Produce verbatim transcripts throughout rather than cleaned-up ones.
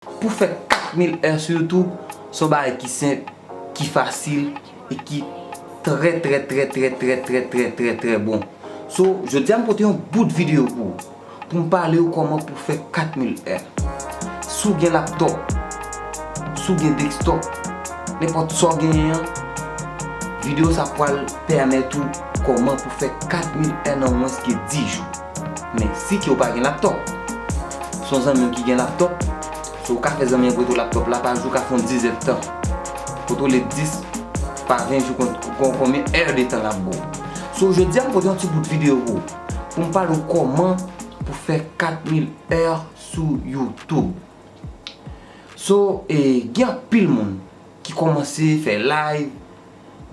Pou fè kat mil è sou YouTube, se yon bagay ki senp, ki fasil e ki trè, trè, trè, trè, trè, trè, trè, trè, trè bon. So, jodi a m pote yon bout videyo pou ou, pou m pale w kòman pou fè kat mil è. Si w gen laptop, si w gen desktop, nenpòt sa w genyen an, videyo sa pral pèmèt ou kòman pou fè kat mil è nan mwens ke dis jou. Men si ke w pa gen laptop, se yon zanmi w ki gen laptop, so w ka fè zanmi an prete w laptop la pa jou, ka fè yon dis èdtan. Kote w le dis pa ven jou, kon- kon- konbyen è de tan l ap ba w. So, jodi a m pote yon ti bout videyo pou ou, pou m pale w kòman pou fè kat mil è sou YouTube. So, e, gen anpil moun ki kòmanse fè live,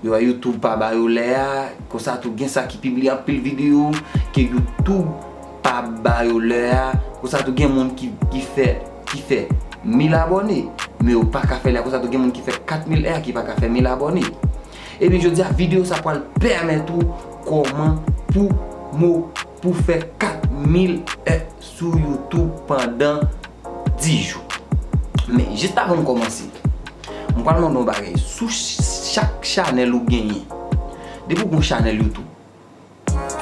yo wè YouTube pa ba yo lè a, konsa tou gen sa ki pibliye anpil videyo ke YouTube pa ba yo lè a, konsa tou gen moun ki, ki fè, ki fè mil abòne, men yo pa ka fè lè a, konsa tou gen moun ki fè kat mil è ki pa ka fè mil abòne. Ebyen, jodi a, videyo sa pral pèmèt ou kòman pou mo, pou fè kat mil è sou YouTube pandan dis jou. Men, jis avan m kòmanse, m pral mande yon bagay. Sou ch- chak chanèl ou genyen, depi w gen yon chanèl YouTube,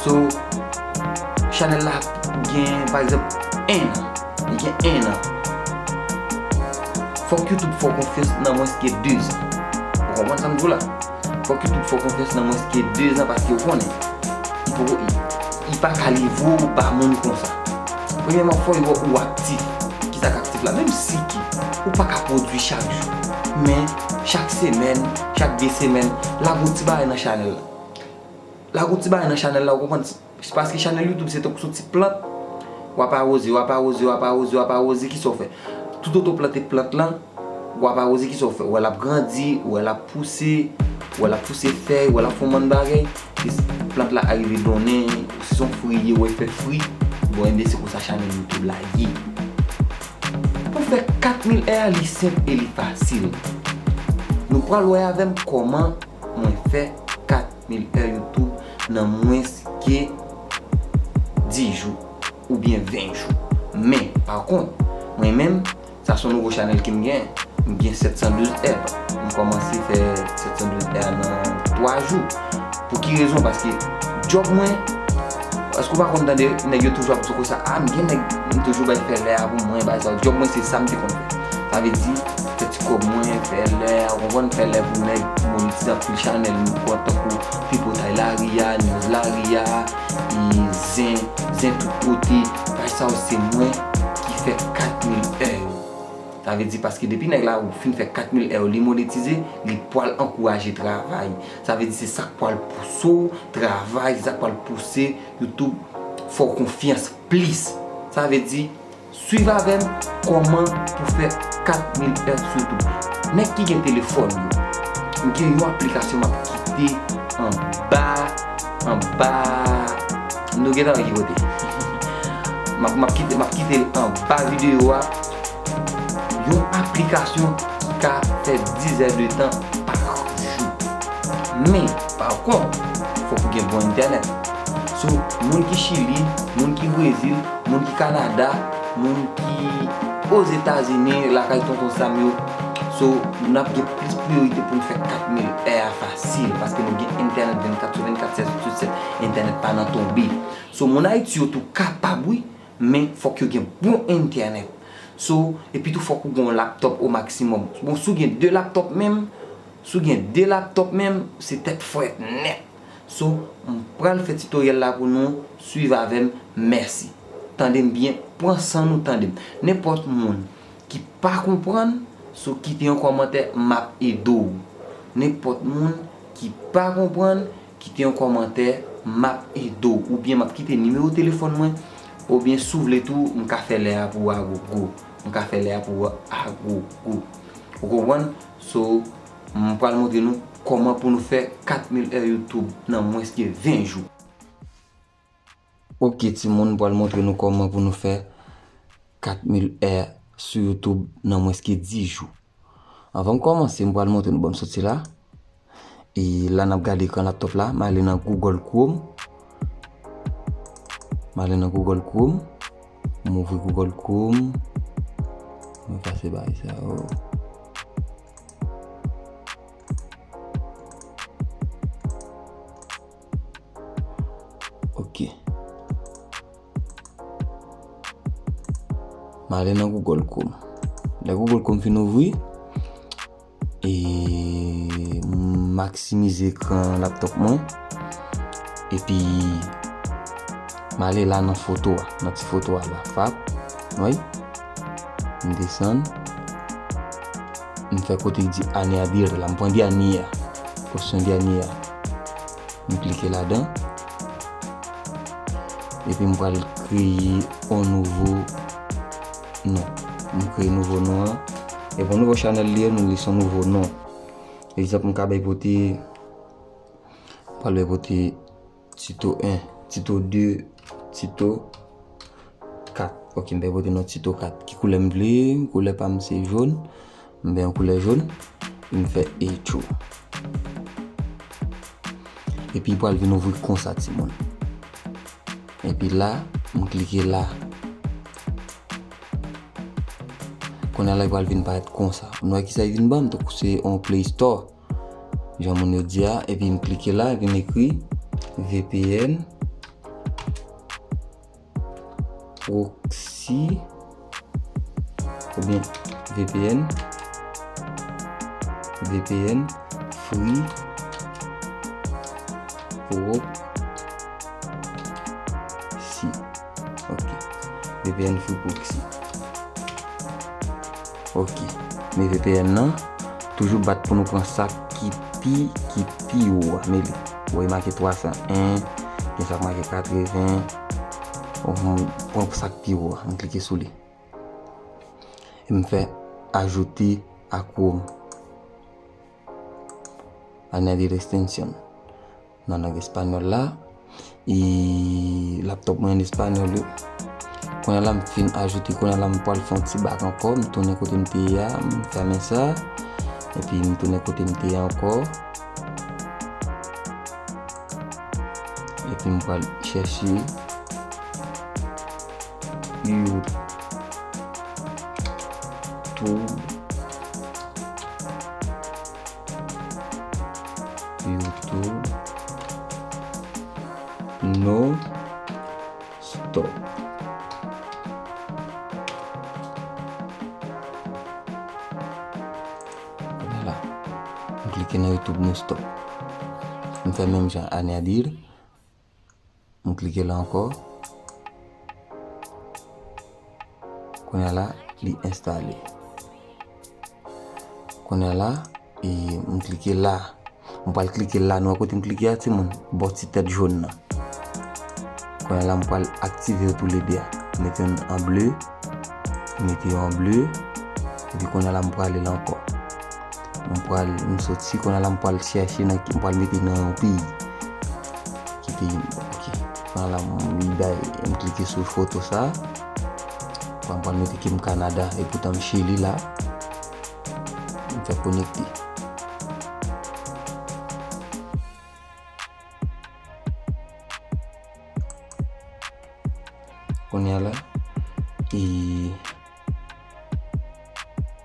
so, chanèl la gen, pa egzanp, en an. Li gen en an. Fòk YouTube fè w konfyans nan mwens ke de zan. Ou konprann sa m di w la? Fòk YouTube fè w konfyans nan mwens ke de zan, paske ou konnen, li poko, li, li pa ka livre w ba moun konsa. Premyèman, fò yo wè ou aktif. Kisa k aktif la? Menm si ke ou pa ka pwodui chak jou, men chak semèn, chak de semèn, lage yon ti bagay nan chanèl la. Lage yon ti bagay nan chanèl la, ou konprann? Paske chanèl YouTube se tankou se yon ti plant. W ap awoze, w ap awoze, w ap awoze, w ap awoze, kisa w fè? Toutotan w plante plant lan, w ap awoze, kisa w fè? Ou wè l ap grandi, ou wè l ap pouse, ou wè l ap pouse fèy, ou wè l ap fè yon bann bagay. Plant la arive donnen, si se yon fwi ye, ou wè l fè fwi. Bon, enben, se konsa chanèl YouTube la ye. Pou fè kat mil è, li senp e li fasil. Nou pral wè avè m kòman mwen fè kat mil è YouTube nan mwens ke dis jou oubyen ven jou. Men, pa kont, mwen menm, sa se yon nouvo chanèl ke m gen. M gen sèt san douz è. M kòmanse fè sèt san douz è nan twa jou. Pou ki rezon? Paske djòb mwen, èske w pa konn tande nèg yo toujou ap di konsa, a, m gen nèg, m toujou bay fè lè a pou mwen, bay sa. Djòb mwen se sa m te konn fè. Sa vle di, fè ti kòb mwen, fè lè a, ou konprann, fè lè pou nèg, monetize anpil chanèl, nou pran tankou Tripotay Lari a, News Lari a, e zen, zen tout kote, paj sa yo se mwen ki fè kat mil è yo. Sa vle di, paske depi nèg la ou fin fè kat mil è yo, li monetize, li pral ankouraje travay. Sa vle di, se sa k pral pouse w travay, se sa k pral pouse YouTube fè w konfyans plis. Sa vle di, swiv avè m kòman pou fè kat mil è sou YouTube. Nèg ki gen telefòn yo, m gen yon aplikasyon m ap kite anba, anba, nou gentan wè ki kote. M ap, m ap kite, m ap kite l anba videyo a. Yon aplikasyon ki ka fè dis è de tan pa jou. Men, pa kont, fòk ou gen bon entènèt. So, moun ki Chili, moun ki Brezil, moun ki Kanada, moun ki Ozetazini, lakay Tonton Sam yo, so, n ap gen plis priyorite pou n fè kat mil è a fasil, paske nou gen entènèt vennkat sou vennkat, sèt jou sou sèt, entènèt pa nan tonbe. So, moun Ayiti yo tou kapab, wi, men fòk yo gen bon entènèt. So, epi tou fòk ou gen yon laptop o maksimòm. Bon, si w gen de laptop menm, si w gen de laptop menm, se tèt frèt nèt. So, m pral fè titoryèl la pou nou, swiv avè m, mèsi. Tande m byen, pran san nou tande m. Nenpòt moun ki pa konprann, so kite yon kòmantè, m ap ede w. Nenpòt moun ki pa konprann, kite yon kòmantè, m ap ede w. Oubyen m ap kite nimewo telefòn mwen, oubyen si w vle tou, m ka fè lè a pou w a gogo. M ka fè lè a pou w a gogo. Ou konprann? So, m pral montre nou kòman pou nou fè kat mil è YouTube nan mwens ke ven jou. Ok, timoun, m pral montre nou kòman pou nou fè kat mil è sou YouTube nan mwens ke dis jou. Anvan m kòmanse, m pral montre nou, ban m soti la. E la, n ap gade ekran laptop la. M ale nan Google Chrome. M ale nan Google Chrome. M ouvri Google Chrome. Mwen efase bagay sa yo. Ok. M ale nan Google Chrome. Lè Google Chrome fin ouvri, e m maksimize ekran laptop mwen. Epi m ale la nan foto a, nan ti foto a la, fap. Wi. M desann. M fè kote ki di Ane Adir la. M pran dènye a. Opsyon dènye a. M klike ladan. Epi m pral kreye yon nouvo non. M kreye nouvo non an. E pou nouvo chanèl li ye, nou li se yon nouvo non. Egzanp, m ka bay pote, m pral bay pote Tito en, Tito de, Tito kat. Ok, m bay pote non Tito kat. Ki koulè m vle? Koulè pa m se jòn. M bay yon koulè jòn. M fè e true. Epi pral vin ouvri konsa, timoun. Epi la, m klike la. Kounye a la, li pral vin parèt konsa. Nou wè kisa li vin ban m? Tankou se yon Play Store. Jan moun yo di a, epi m klike la, epi m ekri V P N proxy oubyen V P N, V P N free proxy. Ok. V P N free proxy. Ok. Men V P N nan toujou bat pou nou pran sa ki pi, ki pi wo a. Men li. Ou wè, make twa san en, gen sa k make katreven. Ou pran sa k pi wo a. M klike sou li. E m fè ajoute a Chrome. Añadir extensión. Nan lang espanyòl la. E laptop mwen an espanyòl wi. Kounye a la m fin ajoute, kounye a la m pral fè yon ti bak ankò, m tounen kote m te ye a, m fèmen sa. Epi m tounen kote m te ye a ankò. Epi m pral chèche YouTube. YouTube. No stop. Kounye a la, m klike nan YouTube no stop. M fè menm jan añadir. M klike la ankò. Kounye a la, li enstale. Kounye a la, e m klike la. M pral klike la, nou wè kote m klike a, timoun? Bò ti tèt jòn nan. Kounye a la, m pral aktive yo toulede a. Mete youn an ble, mete youn an ble, epi kounye a la, m prale la ankò. M pral, m soti, kounye a la, m pral chèche nan, m pral mete nan yon peyi. Ki peyi m? Ok. Kounye a la, m bay, m klike sou foto sa. Kounye a m pral mete ke m Kanada, epoutan m Chili la. M fè konekte. Kounye a la, e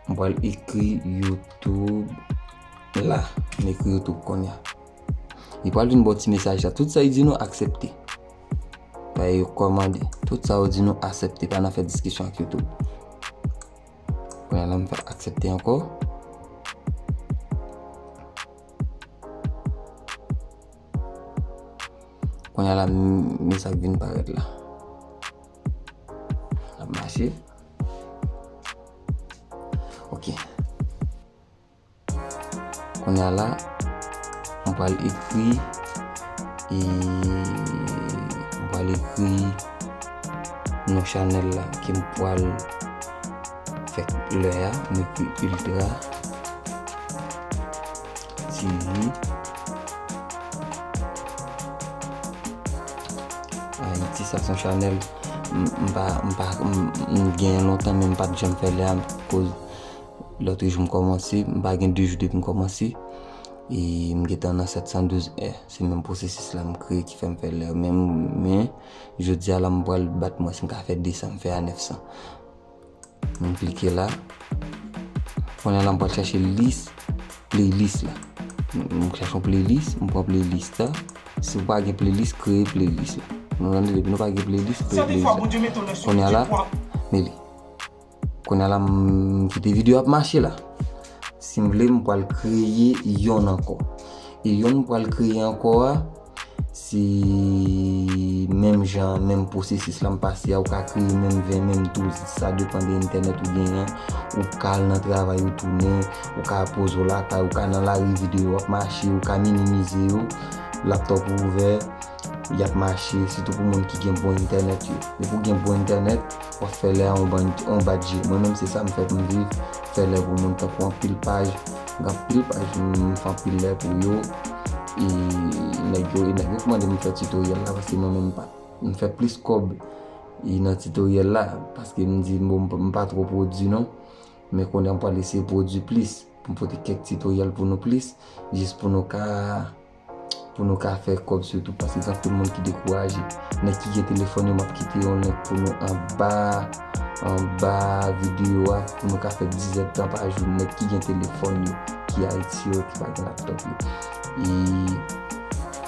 m pral ekri YouTube la. M ekri YouTube kounye a. Li pral vin ba w ti mesaj la. Tout sa li di nou aksepte. Paske yo kòmande. Tout sa yo di nou aksepte. Pa nan fè diskisyon ak YouTube. Kounye a la, m fè aksepte ankò. Kounye a la, m, men sa k vin parèt la. L ap mache. Ok. Kounye a la, m pral ekri, e, m pral ekri non chanèl la ke m pral fè lè a, m ekri Ultra T V Ayiti, sa se yon chanèl m, m pa, m pa, m, m genyen lontan, men m pa t janm fè lè a, koz lòt jou m kòmanse, m pa gen de jou depi m kòmanse, e m gentan nan sèt san douz è. Se menm pwosesis la m kreye ki fè m fè lè, men, men, jodi a la m pral bat mwen, si m ka fè de san, m fè a nèf san. M klike la. Kounye a la, m pral chache lis playlist la. M chache yon playlist, m pran playlist la. Si w pa gen playlist, kreye playlist la. Nou tande, depi nou pa gen playlist, kreye playlist la. Kounye a la, men li. Kounye a la, m kite videyo ap mache la. Si m vle, m pral kreye yonn ankò. E yonn m pral kreye ankò a, se menm jan, menm pwosesis la m pase a, ou ka kreye menm ven, menm douz, sa depann de entènèt ou genyen. Ou ka al nan travay, ou tounen, ou ka poze w lakay, ou ka nan lari, videyo ap mache, ou ka minimize yo, laptòp ou ouvè, y ap mache, sitou pou moun ki gen bon entènèt yo. Depi w gen bon entènèt, w ap fè lè a yon ban-, yon badje. Mwen menm se sa m fè pou m viv, fè lè pou moun, tankou anpil paj, gen anpil paj m fè anpil lè pou yo, e nèg yo, e nèg yo k mande m fè titoryèl la, paske mwen menm m pa, m fè plis kòb, e nan titoryèl la, paske m di, bon, m pa, m pa twò pwodui non, men kounye a m pral eseye pwodui plis, pou m pote kèk titoryèl pou nou plis, jis pou nou ka, pou nou ka fè kòb sou YouTube, paske gen anpil moun ki dekouraje. Nèg ki gen telefòn yo, m ap kite yon link pou nou anba, anba videyo a, pou nou ka fè dizèdtan pa jou. Nèg ki gen telefòn yo, ki Ayiti yo, ki pa gen laptòp yo. E,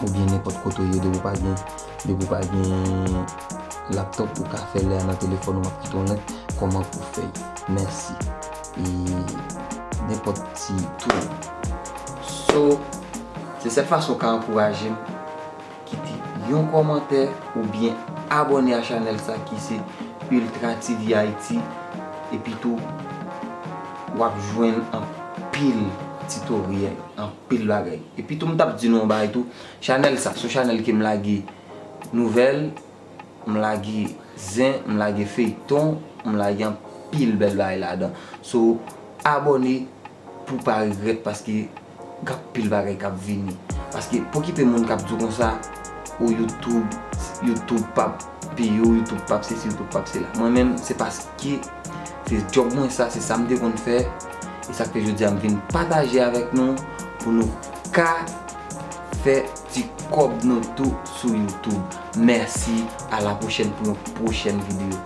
oubyen nenpòt kote w ye, depi w pa gen, depi w pa gen laptòp, ou ka fè lè a nan telefòn ou, m ap kite yon link, kòman pou fè. Mèsi. E nenpòt ti tou. So, se sèl fason w ka ankouraje m, kite yon kòmantè oubyen abòne a chanèl sa ki se Ultra T V Haïti. Epi tou, w ap jwenn anpil titoryèl, anpil bagay. Epi tou, m t ap di nou yon bagay tou, chanèl sa, se yon chanèl ke m lage nouvèl, m lage zen, m lage feyton, m lage anpil bèl bagay ladan. So, abòne pou w pa regrèt, paske gen anpil bagay k ap vini. Paske pa okipe moun k ap di w konsa, ou YouTube, YouTube p ap peye w, YouTube p ap sesi, YouTube p ap sela. Mwen menm, se paske se djòb mwen sa, se sa m te konn fè. E sa k fè jodi a m vin pataje avèk nou pou nou ka fè ti kòb nou tou sou YouTube. Mèsi, a la pwochèn pou yon pwochèn videyo.